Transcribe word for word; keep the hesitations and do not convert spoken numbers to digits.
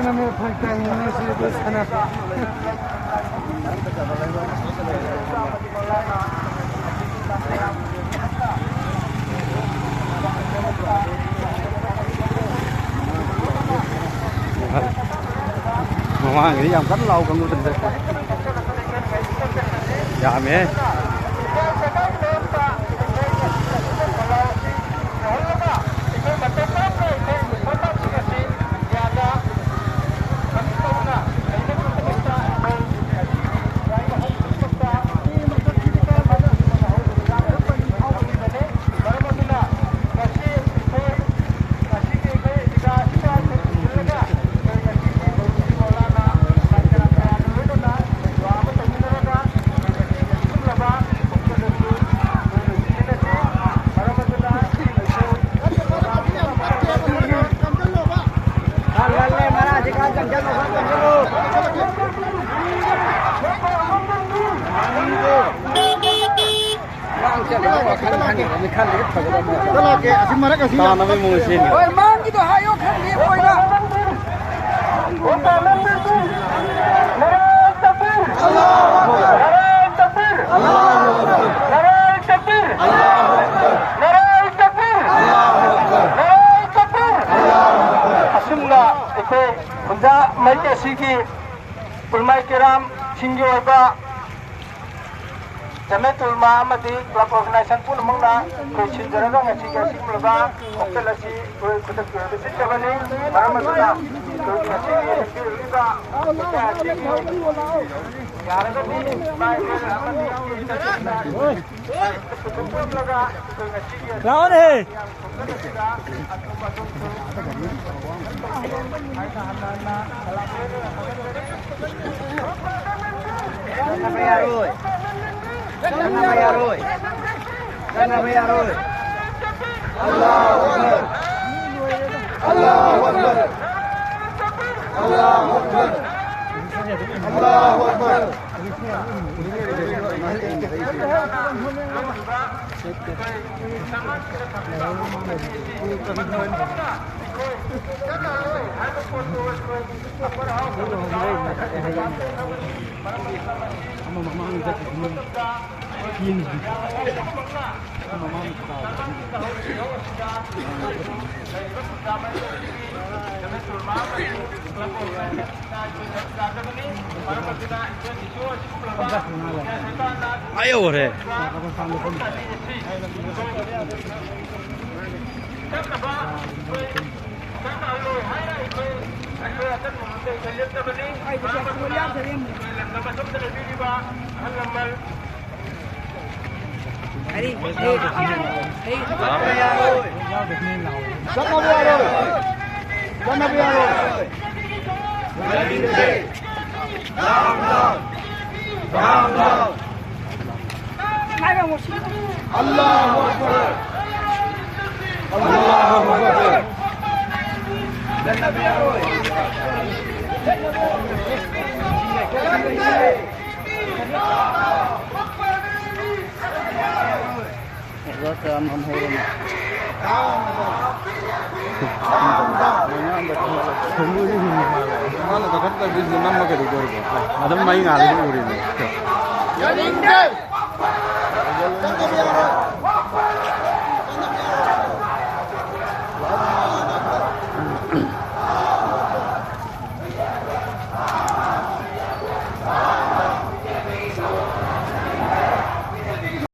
ꯅꯃꯦ ꯐꯔꯛ ꯇꯥꯏ, ꯉꯁꯤ ꯕꯁ ꯈꯅ꯫ ꯃꯃꯥꯡꯒꯤꯗꯤ ꯌꯥꯝ ꯀꯟꯅ ꯂꯥꯎ ꯀꯥꯡꯕꯨꯗꯨꯅꯤ꯫ ꯌꯥꯝꯃꯦ꯫ ꯆꯠꯂꯒꯦ, ꯑꯁꯤ ꯃꯔꯛ ꯑꯁꯤ ꯌꯥꯝ ꯇꯥꯅꯕ ꯃꯑꯣꯡ ꯁꯦꯝꯃꯤ꯫ ꯍꯣꯏ, ꯃꯥꯡꯒꯤꯗꯣ ꯍꯥꯏꯌꯣ, ꯈꯔ ꯂꯦꯞꯄ ꯑꯣꯏꯅ꯫ ꯑꯁꯨꯝꯅ ꯑꯩꯈꯣꯏ ꯈꯨꯟꯖꯥ ꯃꯩꯇꯩꯁꯤꯒꯤ ꯎꯂꯃꯥꯏ ꯀꯤꯔꯥꯝꯁꯤꯡꯒꯤ ꯑꯣꯏꯕ ꯖꯃꯦꯇꯨꯜꯃꯥ ꯑꯃꯗꯤ ꯀ꯭ꯂꯕ ꯑꯣꯔꯒꯅꯥꯏꯖꯦꯁꯟ ꯄꯨꯝꯅꯃꯛꯅ ꯑꯩꯈꯣꯏ ꯁꯤꯟꯖꯔꯒ ꯉꯁꯤꯒꯤ ꯑꯁꯤꯒꯨꯝꯂꯕ ꯈꯣꯡꯆꯠ ꯑꯁꯤ ꯑꯩꯈꯣꯏ ꯈꯨꯗꯛꯀꯤ ꯑꯣꯏꯕ ꯁꯤꯟꯖꯕꯅꯤ꯫ ꯃꯔꯝ ꯑꯗꯨꯅ ꯑꯩꯈꯣꯏ ꯉꯁꯤꯒꯤ ꯂꯦꯡꯕꯤꯔꯛꯂꯤꯕ ꯂꯩꯀꯥꯏ ꯑꯁꯤꯒꯤ ꯌꯥꯔꯒꯗꯤ ꯂꯥꯏ ꯂꯩꯔ ꯑꯃꯗꯤ ꯄꯨꯊꯣꯛꯂꯒ ꯑꯩꯈꯣꯏ ꯉꯁꯤꯒꯤ ꯂꯥꯛꯑꯣꯅꯦ꯫ ꯆꯠꯅꯕ ꯌꯥꯔꯣꯏ꯫ ꯆꯠꯅꯕ ꯌꯥꯔꯣꯏ꯫ ꯆꯠꯅꯕ ꯌꯥꯔꯣꯏ꯫ ꯑꯥ ꯌꯧꯈ꯭ꯔꯦ꯫ ꯆꯠꯅꯕ ꯌꯥꯔꯣꯏ꯫ ꯆꯠꯅꯕ ꯌꯥꯔꯣꯏ꯫ ꯑꯜꯂꯥꯍꯨ ꯑꯛꯕꯔ꯫ ꯑꯜꯂꯥꯍꯨ ꯑꯛꯕꯔ꯫ ꯑꯣꯖꯥ ꯆꯥ ꯅꯝꯍꯧꯔꯝꯃꯤ꯫ ꯃꯥꯅ ꯀꯥꯈꯠꯇꯕꯤꯁꯤꯗ ꯅꯝꯃ ꯀꯩꯗꯧꯗꯣꯔꯤꯒꯦ? ꯑꯗꯨꯝ ꯃꯩ ꯉꯥꯜꯂꯤꯗꯨ ꯎꯔꯤꯅꯦ꯫ ꯌꯥꯅꯤꯡꯗꯦ!